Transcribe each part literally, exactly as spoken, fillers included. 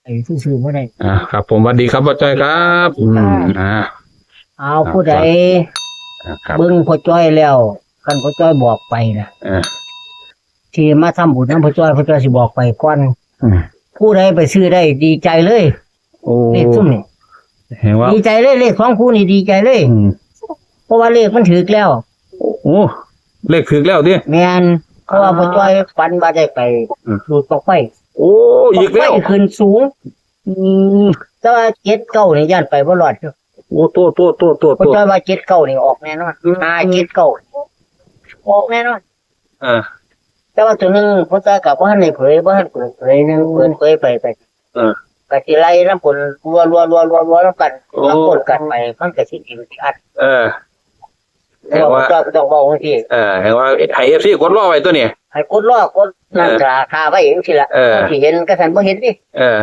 อ้ซื่อๆบ่ได้ อ่า ครับผม สวัสดีครับพ่อจ้อยครับ อืม อ่า เอา ครับ ผู้ใด อ่า ครับ เบิ่งพ่อจ้อยแล้ว คันพ่อจ้อยบอกไปนะ เออ ที่มาทำบุญนำพ่อจ้อย พ่อจ้อยสิบอกไปก่อน อืม ผู้ใดไปซื้อได้ดีใจเลย โอ้ เลขซุมนี่ แฮงว่า ดีใจเลย เลขสองคู่นี่ดีใจเลย อืม เพราะว่าเลขมันถืกแล้ว โอ้ เลขถืกแล้วติ แม่น เพราะว่า อ่า พ่อจ้อยฝันว่าได้ไป อืม ดูดบั้งไฟ โอ้ อีกแล้ว บั้งไฟขึ้นสูง อืม แต่ว่าเจ็ดเก้านี่ย้านไปบ่รอดอยู่ โอ้ โต โต โต โต พ่อจ้อยว่าเจ็ดเก้านี่ออกแน่นอน อืม ห้าเจ็ดเก้า ออกแน่นอน เออ แต่ว่าตัวหนึ่งพ่อจ้อยก็บ่ทันได้เผย บ่ทันเปิดเผย หนึ่งเปิดเผยไป ไป เออ ก็สิไล่นำคนรัวๆๆๆนำกัน โอ้ นำคนกันไป มันก็สิเป็นชัด เออ แต่ว่า แฮงว่า พ่อจ้อยก็ต้องเว้าจังซี่ เออ แฮงว่าให้ เอฟซี กดรอไว้ตัวนี้ ให้กดรอ กดนั่น เออ ถ่า ถ่าไว้จังซี่ล่ะ เออ จั่งสิเห็น คันซั้นบ่เห็นติ เออ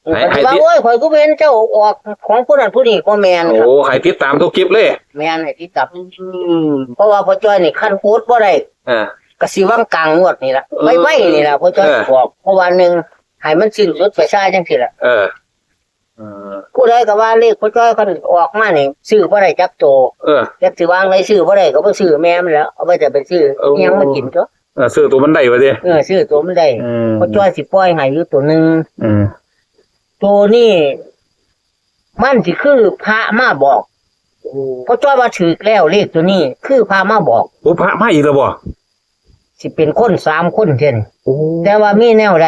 เออ ให้ ให้ ว่า ติด โอ้ย ข่อยก็บ่เห็นเจ้าออกของผู้นั้นผู้นี้ บ่แม่นครับ โอ้ ให้ติดตามทุกคลิปเลย แม่น ให้ติดตาม อืม เพราะว่าพ่อจ้อยนี่คันอดบ่ได้ เออ ก็สิวางกลางงวดนี่ล่ะ เออ ไวๆนี่ล่ะ พ่อจ้อย เออ สิบอก เพราะว่าหนึ่ง ให้มันสิ้นสุดไปซะจังซี่ล่ะ เออ เออ ผู้ใดก็ว่าเลขพ่อจ้อยคันออกมานี่ ซื้อบ่ได้จักโต เออ จักสิวางไว้ ซื้อบ่ได้ก็บ่ซื้อ แม่มันแหล้ว เอาไว้แต่ไปซื้อ เออ อิหยังมากินตัว เออ ซื้อตัวมันได้ว่าติ เออ ซื้อตัวมันได้ อืม พ่อจ้อยสิปล่อยให้อยู่ตัวหนึ่ง อืม ตัวนี้ มันสิคือพระมาบอก โอ้ พ่อจ้อยว่าถืกแล้วเลขตัวนี้ คือพระมาบอก โอ้ พระมาอีกแล้วบ่ สิเป็นคนสามคนเท่านั้น โอ้ แต่ว่ามีแนวใด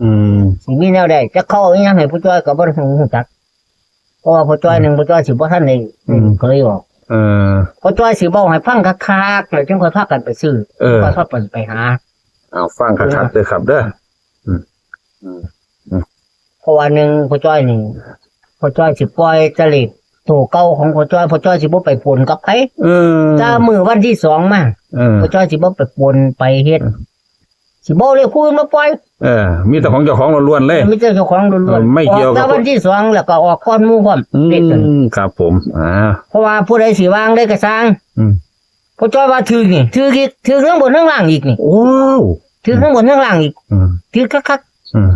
อืม สิมีแนวใด จะเข้าอีหยังให้พ่อจ้อยก็บ่ฮู้จัก เพราะว่าพ่อจ้อยหนึ่ง พ่อจ้อยสิบ่ทันได้ อืม เผยออก เออ พ่อจ้อยสิเว้าให้ฟังคักๆ แล้วจึงค่อยพากันไปซื้อ เออ ค่อยพากันไปหา เอาฟังคักๆ เด้อครับเด้อ อืม อืม อืม เพราะว่าหนึ่ง พ่อจ้อยนี่ พ่อจ้อยสิปล่อยแต่เลขตัวเก่าของพ่อจ้อย พ่อจ้อยสิบ่ไปปนกับไผ เออ แต่มื้อวันที่สองมา เออ พ่อจ้อยสิบ่ไปปนไปเฮ็ด เออ สิบ่เอาเลขผู้อื่นมาปล่อย เออ มีแต่ของเจ้าของล้วนๆเลย มีแต่เจ้าของล้วนๆ เออ ไม่เกี่ยวกับ ออกแต่วันที่สองแล้วก็ออกก่อนหมู่พร้อม อืม เลขนั้น ครับผม อ่า เพราะว่าผู้ใดสิวางได้ก็ซ่าง อืม พ่อจ้อยว่าถืกนี่ ถืกอีก ถืกทั้งบนทั้งล่างอีกนี่ โอ้ ถืกทั้งบนทั้งล่างอีก อืม ถืกคักๆ อืม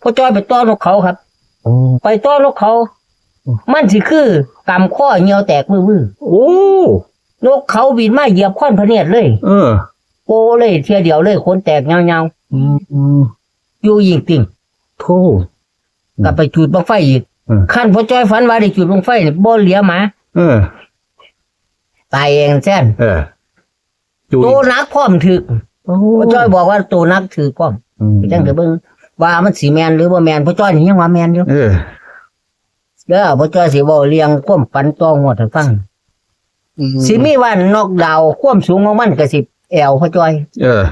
พ่อจ้อยไปต่อนกเขาครับ โอ้ ไปต่อนกเขา อืม มันสิคือตำข้อเหี่ยวแตกวื้อๆ โอ้ นกเขาบินมาเหยียบค้อนพะเนียดเลย เออ โกเลยเทื่อเดียวเลย ขนแตกยาวๆ อืม อืม อยู่อีกติ่ง โธ่ ก็ไปจุดบั้งไฟอีก อืม คันพ่อจ้อยฝันว่าได้จุดบั้งไฟนี่บ่เหลือหมา เออ ตายเองแซ่น เออ จุด โตหนักพร้อมถืก โอ้ พ่อจ้อยบอกว่าโตหนักถืกพร้อม อืม จั่งสิเบิ่งว่ามันสิแม่นหรือบ่แม่น พ่อจ้อยนี่ยังว่าแม่นอยู่ เออ เด้อ พ่อจ้อยสิเว้าเรื่องความฝันต่องวดให้ฟัง อืม สิมีว่านนอกดาว ความสูงของมันก็สิแอวพ่อจ้อย เออ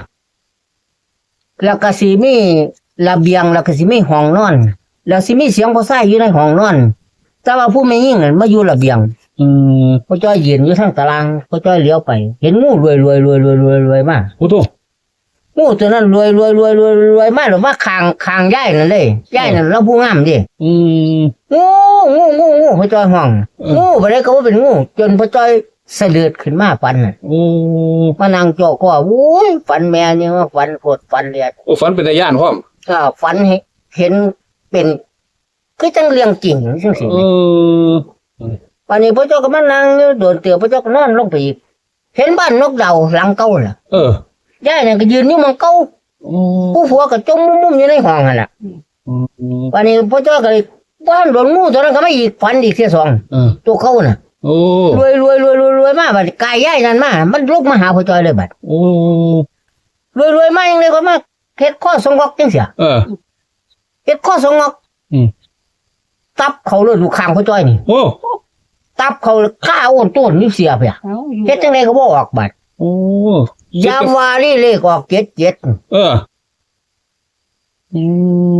แล้วก็สิมีระเบียง แล้วก็สิมีห้องนอน แล้วสิมีเสียงผู้ชายอยู่ในห้องนอน แต่ว่าผู้แม่หญิงนั่นมาอยู่ระเบียง อืม พ่อจ้อยยืนอยู่ทางตาราง พ่อจ้อยเหลียวไป เห็นงูเลื้อยๆๆๆๆมา โอ้โธ่ งูตัวนั้นเลื้อยๆๆๆมา แล้วมาข้าง ข้างยายนั่นเลย ยายนั่นลาวผู้งามเด้ อืม งู งู งู งู พ่อจ้อยฮ้อง เออ งูไปไดก็บ่เป็นงู จนพ่อจ้อยสะเดือดขึ้นมาฝันน่ะ โอ้ มานั่งเจาะคอ โอ้ย ฝันแม่นี่ว่าฝันโคตรฝันเลียด โอ้ ฝันเป็นตาย้านพร้อม ก็ฝันเห็น เห็นเป็น คือจั่งเรื่องจริงจั่งซี้ เออ บัดนี้พ่อจ้อยก็มานั่งอยู่โดนเติบ พ่อจ้อยก็นอนลงไปอีก เห็นบ้านนกดาวหลังเก่าน่ะ เออ ยายนั่นก็ยืนอยู่หม่องเก่า อืม ผู้ผัวก็จมมุมๆอยู่ในห้องหั่นล่ะ อืม อืม บัดนี้พ่อจ้อยก็เลย บ่ทันโดน งูตัวนั้นก็มาอีก ฝันอีกเทื่อสอง เออ ตัวเก่าน่ะ โอ้ เลื้อยๆๆๆมา บัดนี้กายยายนั่นมา มันลุกมาหาพ่อจ้อยเลยบัด โอ้ เลื้อยๆมาจั่งใดก็มาเฮ็ดคอสองงอกจั่งซี้ เออ เฮ็ดคอสองงอก อืม ตับเข้าเลยลูกข้างพ่อจ้อยนี่ โอ้ ตับเข้าเลยคาโอนโต้นอยู่เสียเพีย เอ้า เฮ็ดจั่งใดก็บ่ออกบัด โอ้ อย่าว่านี่เลขออกเจ็ดเจ็ด เออ อื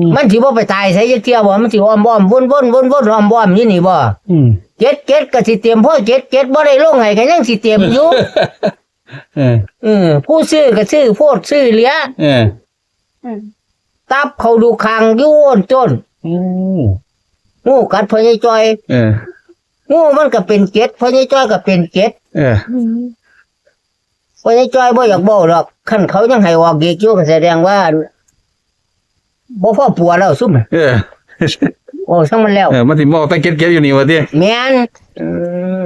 ม มันสิบ่ไปตายไสจักเทื่อบ่ มันสิอ้อมๆวนๆวนๆอ้อมๆอยู่นี่บ่ อืม เจ็ดเจ็ดก็สิเต็ม พอเจ็ดเจ็ดบ่ได้ลงให้ก็ยังสิเต็มอยู่ เออ เออ ผู้ซื้อก็ซื้อโพดซื้อเหลือ เออ อืม ตับเข้าลูกข้างอยู่โอนโต้น โอ้ งูกัดพ่อใหญ่จ้อย เออ งูมันก็เป็นเจ็ด พ่อใหญ่จ้อยก็เป็นเจ็ด เออ อืม พ่อใหญ่จ้อยบ่อยากเว้าดอก คันเขายังให้ออกอีกอยู่ก็แสดงว่า บ่พอปัวแล้วซุมน่ะ เออ โอ้ ช่างมันแล้ว เออ มันสิบอกแต่เก็ดเก็ดอยู่นี่วะติ แม่น เออ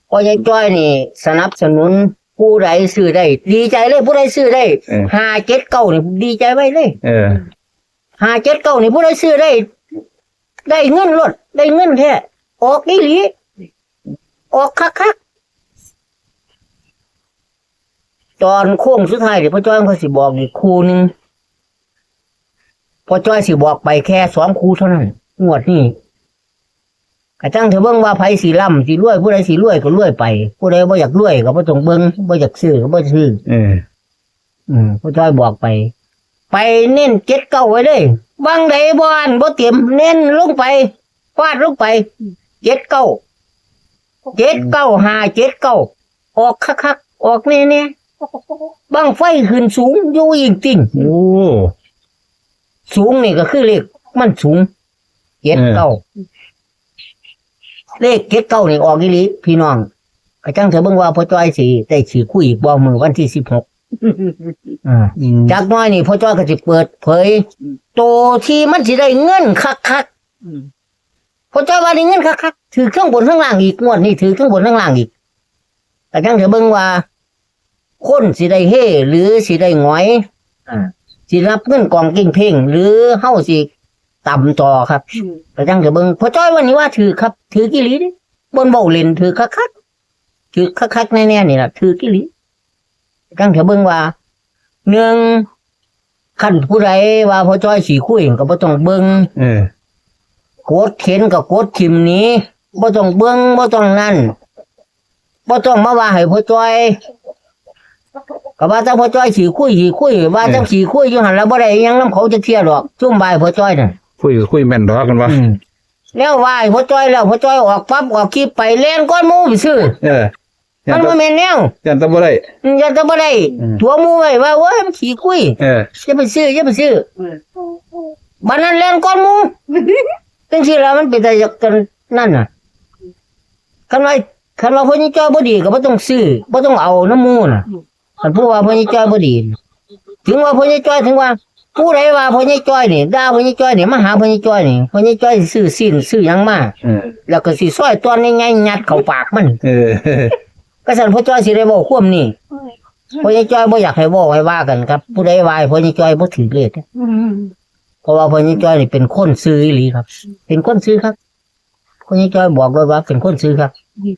พ่อใหญ่จ้อยนี่ สนับสนุน ผู้ใดซื้อได้ ดีใจเลย ผู้ใดซื้อได้ เออ ห้าเจ็ดเก้านี่ ดีใจไว้เลย เออ ห้าเจ็ดเก้านี่ ผู้ใดซื้อได้ ได้เงินโลด ได้เงินแท้ ออกอีหลี ออกคักๆ ตอนโค้งสุดท้ายนี่ พ่อจ้อยก็สิบอกอีกคู่หนึ่ง พ่อจ้อยสิบอกไปแค่สองคู่เท่านั้น งวดนี้ กะจั่งเถาะ เบิ่งว่าไผสิร่ำสิรวย ผู้ใดสิรวยก็รวยไป ผู้ใดบ่อยากรวยก็บ่ต้องเบิ่ง บ่อยากซื้อก็บ่ซื้อ เออ อืม พ่อจ้อยบอกไป ไปเน้นเจ็ดเก้าไว้เลย วังใดบ่อั้นบ่เต็ม เน้นลงไป ฟาดลงไป เจ็ดเก้า เจ็ดเก้าห้า เจ็ดเก้า ออกคักๆ ออกแน่ๆ บั้งไฟขึ้นสูง อยู่อิงติ่ง โอ้ สูงนี่ก็คือเลขมันสูง เจ็ดเก้า เออ เลขเจ็ดเก้านี่ออกอีหลี พี่น้อง กะจั่งเถาะ เบิ่งว่าพ่อจ้อยสิได้สิคุยอีกบ่ มื้อวันที่สิบหก อ่า อืม จักหน่อยนี่พ่อจ้อยก็สิเปิดเผย อืม โตที่มันสิได้เงินคักๆ อืม พ่อจ้อยว่าได้เงินคักๆ ถืกทั้งบนทั้งล่างอีก งวดนี้ถืกทั้งบนทั้งล่างอีก กะจั่งเถาะ เบิ่งว่า คนสิได้เฮหรือสิได้หงอย อ่า สิรับเงินกองเก่งเพ่ง หรือเฮาสิต่ำต่อครับ อืม กะจั่งเถาะ เบิ่ง พ่อจ้อยว่านี่ว่าถืกครับ ถืกอีหลีเด้ บ่เว้าเล่น ถืกคักๆ ถืกคักๆ แน่ๆ นี่ล่ะ ถืกอีหลี กะจั่งเถาะ เบิ่งว่า หนึ่ง คันผู้ใดว่าพ่อจ้อยสิคุยก็บ่ต้องเบิ่ง เออ กดเห็นก็กดถิ่มหนี บ่ต้องเบิ่ง บ่ต้องนั่น บ่ต้องมาว่าให้พ่อจ้อย ก็ว่าแต่พ่อจ้อยสิคุย สิคุย ว่าแต่ เออ สิคุยอยู่หั่นล่ะ บ่ได้อิหยังนำเขาจักเทื่อดอก ซุมบ่ายพ่อจ้อยน่ะ คุยก็คุยแม่นดอกกันว่า อืม แล้วว่าให้พ่อจ้อยแล้ว พ่อจ้อยออกปั๊บ ออกคลิปไป แล่นก่อนหมู่ไปซื้อ เออ มันบ่แม่นแนว ย่านแต่บ่ได้ อืม ย่านแต่บ่ได้ อืม ตั๋วหมู่ไว้ว่า โอ้ย มันขี้คุย เออ อย่าไปซื้อ อย่าไปซื้อ เออ บัดนั้นแล่นก่อนหมู่ จั่งซี้ล่ะ มันเป็นตาอยากกันนั่นน่ะ คันว่า คันว่าพ่อใหญ่จ้อยบ่ดีก็บ่ต้องซื้อ บ่ต้องเอานำหมู่น่ะ อืม คันผู้ว่าพ่อใหญ่จ้อยบ่ดี ถึงว่าพ่อใหญ่จ้อย ถึงว่า ผู้ใดว่าพ่อใหญ่จ้อยนี่ ด่าพ่อใหญ่จ้อยนี่ มาหาพ่อใหญ่จ้อยนี่ พ่อใหญ่จ้อยสิซื้อซี้นซื้อหยังมา เออ แล้วก็สิซอยต่อนใหญ่ๆ ยัดเข้าปากมัน เออ กะซั้นพ่อจ้อยสิได้เว้าความนี้ พ่อใหญ่จ้อยบ่อยากให้เว้าให้ว่ากันครับ ผู้ใดว่าให้พ่อใหญ่จ้อยบ่ถืกเลข อืม เพราะว่าพ่อใหญ่จ้อยนี่เป็นคนซื่ออีหลีครับ เป็นคนซื่อครับ พ่อใหญ่จ้อยบอกเลยว่าเป็นคนซื่อครับ อืม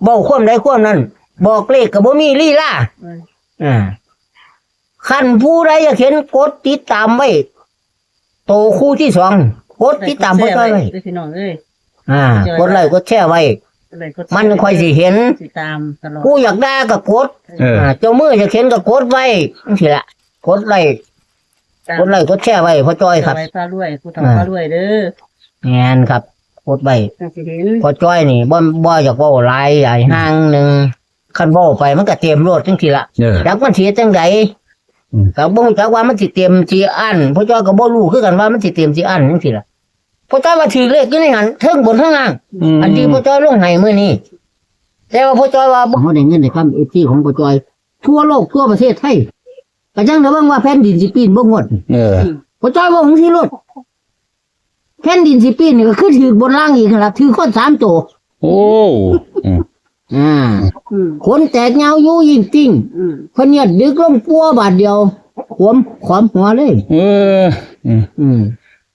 เว้าความใดความนั้น บอกเลขก็บ่มีลีลา อืม อ่า คันผู้ใดอยากเห็นกดติดตามไว้ โตคู่ที่สอง กดติดตามพ่อจ้อยไว้ กดไลค์กดแชร์ไว้ พี่น้องเอ้ย อ่า กดไลค์กดแชร์ไว้ กดไลค์กดแชร์ มันค่อยสิเห็น ติดตามตลอด ผู้อยากด่าก็กด เออ อ่า เจ้ามืออยากเห็นก็กดไว้ จั่งซี้ล่ะ กดไลค์ จ้ะ กดไลค์กดแชร์ไว้ พ่อจ้อยครับ พ่อจ้อยพารวย ผู้เฒ่า อ่า พารวยเด้อ แม่นครับ กดไว้ จั่งสิเห็น พ่อจ้อยนี่ บ่ บ่อยากเว้าหลาย หลายห่างหนึ่ง คันเว้าไปมันก็เต็มโลดจั่งซี้ล่ะ เออ จักมันสิเฮ็ดจั่งใด อืม ก็บ่รู้จักว่ามันสิเต็มสิอั้น พ่อจ้อยก็บ่รู้คือกันว่ามันสิเต็มสิอั้นจั่งซี้ล่ะ พ่อจ้อยว่าถืกเลขอยู่ในหั้น เทิงบนเทิงล่าง อืม อันที่พ่อจ้อยลงให้มื้อนี้ แต่ว่าพ่อจ้อยว่าบ่ เฮาได้เงินได้คำ เอฟซี ของพ่อจ้อย ทั่วโลกทั่วประเทศไทย ก็จั่งได้เบิ่งว่าแผ่นดินสิปิ้นบ่งวด เออ พ่อจ้อยว่าจั่งซี้โลด แผ่นดินสิปิ้นนี่ก็คือถืกบนล่างอีกหั่นล่ะ ถืกคนสามโต โอ้ อืม อ่า อืม ขนแตกยาวอยู่ยิ่งติ้ง อืม เพิ่นเนี่ยดึกลงปัวบาดเดียว ขวม ขวมหัวเลย เออ อืม อืม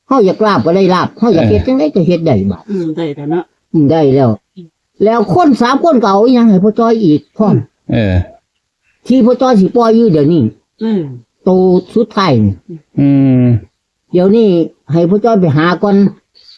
เฮาอยากลาบก็ได้ลาบ เฮาอยาก เออ เฮ็ดจั่งใดก็เฮ็ดได้บาด อืม ได้แล้วเนาะ อืม ได้แล้ว แล้วคนสามคนก็เอาอิหยังให้พ่อจ้อยอีกพร้อม เออ ที่พ่อจ้อยสิปล่อยอยู่เดี๋ยวนี้ อืม โตสุดท้ายนี่ อืม เดี๋ยวนี้ให้พ่อจ้อยไปหาก่อน